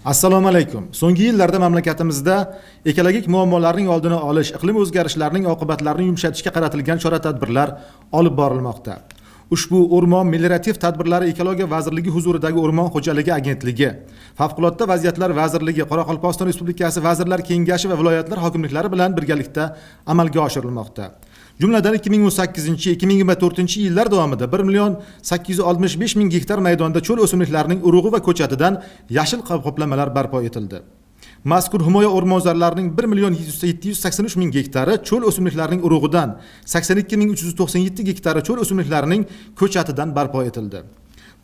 Assalomu alaykum. So'nggi yillarda mamlakatimizda ekologik muammolarning oldini olish, iqlim o'zgarishlarining oqibatlarini yumshatishga qaratilgan chora-tadbirlar olib borilmoqda. Ushbu o'rmon meliorativ tadbirlari Ekologiya vazirligi huzuridagi O'rmon xo'jaligi agentligi, Favqulodda vaziyatlar vazirligi, Qoraqalpog'iston Respublikasi Vazirlar Kengashi va viloyatlar hokimliklari bilan birgalikda amalga oshirilmoqda. Jumladan 2018-2024 yillar davomida 1 865 000 gektar maydonda cho'l o'simliklarining urug'i va ko'chatidan yashil qoplamalar barpo etildi. Mazkur himoya o'rmonzorlarining 1 million 783 ming gektari cho'l o'simliklarining urug'idan, 82 ming 397 gektari cho'l o'simliklarining ko'chatidan barpo etildi.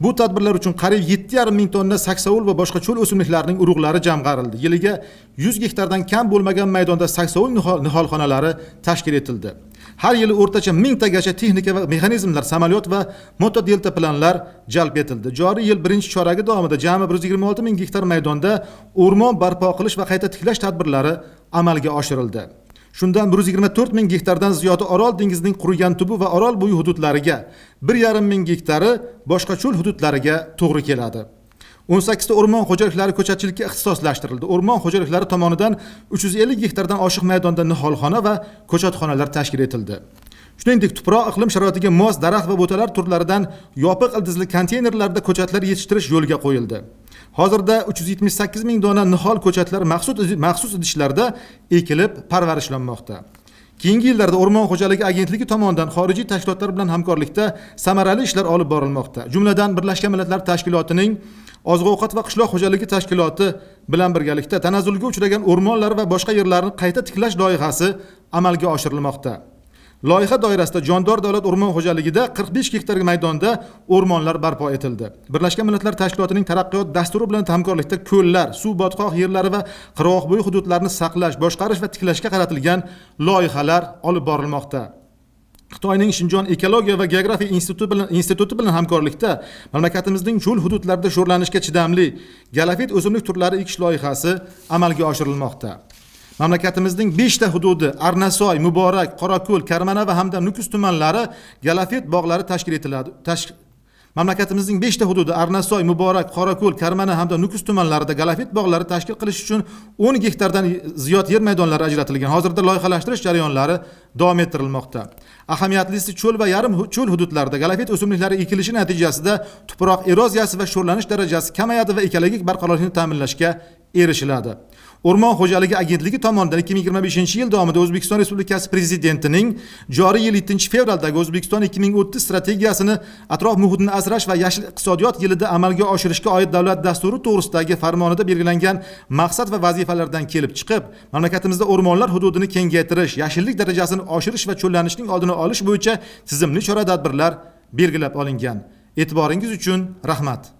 Bu tadbirlar uchun qariyb 7,5 ming tonna saksovul va boshqa cho'l o'simliklarining urug'lari jamg'arildi. Yiliga 100 gektardan kam bo'lmagan maydonda saksovul niholxonalari tashkil etildi. Har yili o'rtacha mingtagacha texnika va mexanizmlar, samolyot va motodeltaplanlar jalb etildi. Joriy yil birinchi choragi davomida jami 126 ming gektar maydonda o'rmon barpo qilish va qayta tiklash tadbirlari amalga oshirildi. Shundan 124 ming gektardan ziyodi Orol dengizining qurigan tubi va Orol bo'yi hududlariga, 1,5 ming gektari boshqa cho'l hududlariga to'g'ri keladi. 18 ta o'rmon xo'jaliklari ko'chatchilikka ixtisoslashtirildi. O'rmon xo'jaliklari tomonidan 350 gektardan oshiq maydonda niholxona va ko'chatxonalar tashkil etildi. Shuningdek, tuproq iqlim sharoitiga mos daraxt va butalar turlaridan yopiq ildizli konteynerlarda ko'chatlar yetishtirish yo'lga qo'yildi. Hozirda 378 ming dona nihol ko'chatlar maxsus idishlarda ekilib parvarishlanmoqda. Keyingi yillarda O'rmon xo'jaligi agentligi tomonidan xorijiy tashkilotlar bilan hamkorlikda samarali ishlar olib borilmoqda. Jumladan, Birlashgan Millatlar Tashkilotining Oziq-ovqat va qishloq xo'jaligi tashkiloti bilan birgalikda tanazzulga uchragan o'rmonlar va boshqa yerlarni qayta tiklash loyihasi amalga oshirilmoqda. Loyiha doirasida Jondor davlat o'rmon xo'jaligida 45 gektar maydonda o'rmonlar barpo etildi. Birlashgan Millatlar Tashkilotining taraqqiyot dasturi bilan hamkorlikda ko'llar, suv botqoq yerlari va qirg'oqbo'yi hududlarni saqlash, boshqarish va tiklashga qaratilgan loyihalar olib borilmoqda. Xitoyning Shinjon ekologiya va geografiya instituti bilan hamkorlikda mamlakatimizning cho'l hududlarida sho'rlanishga chidamli galofit o'simlik turlari ekish loyihasi amalga oshirilmoqda. Mamlakatimizning 5 ta hududi: Arnasoy, Muborak, Qorako'l, Karmana va hamda Nukus tumanlari galofit bog'lari tashkil etiladi. Mamlakatimizning 5 ta hududi: Arnasoy, Muborak, Qorako'l, Karmana hamda Nukus tumanlarida galofit bog'lari tashkil qilish uchun 10 gektardan ziyod yer maydonlari ajratilgan. Hozirda loyihalashtirish jarayonlari davom ettirilmoqda. Ahamiyatlisi, cho'l va yarim cho'l hududlarida galofit o'simliklari ekilishi natijasida tuproq eroziyasi va sho'rlanish darajasi kamayadi va ekologik barqarorlikni ta'minlashga erishiladi. O'rmon xo'jaligi agentligi tomonidan 2025 yil davomida O'zbekiston Respublikasi Prezidentining joriy yil 7 fevraldagi O'zbekiston 2030 strategiyasini atrof muhitni asrash va yashil iqtisodiyot yilida amalga oshirishga oid davlat dasturi to'g'risidagi farmonida belgilangan maqsad va vazifalardan kelib chiqib, mamlakatimizda o'rmonlar hududini kengaytirish, yashillik darajasini oshirish va cho'llanishning oldini olish bo'yicha tizimli chora-tadbirlar belgilab olingan. E'tiboringiz uchun rahmat.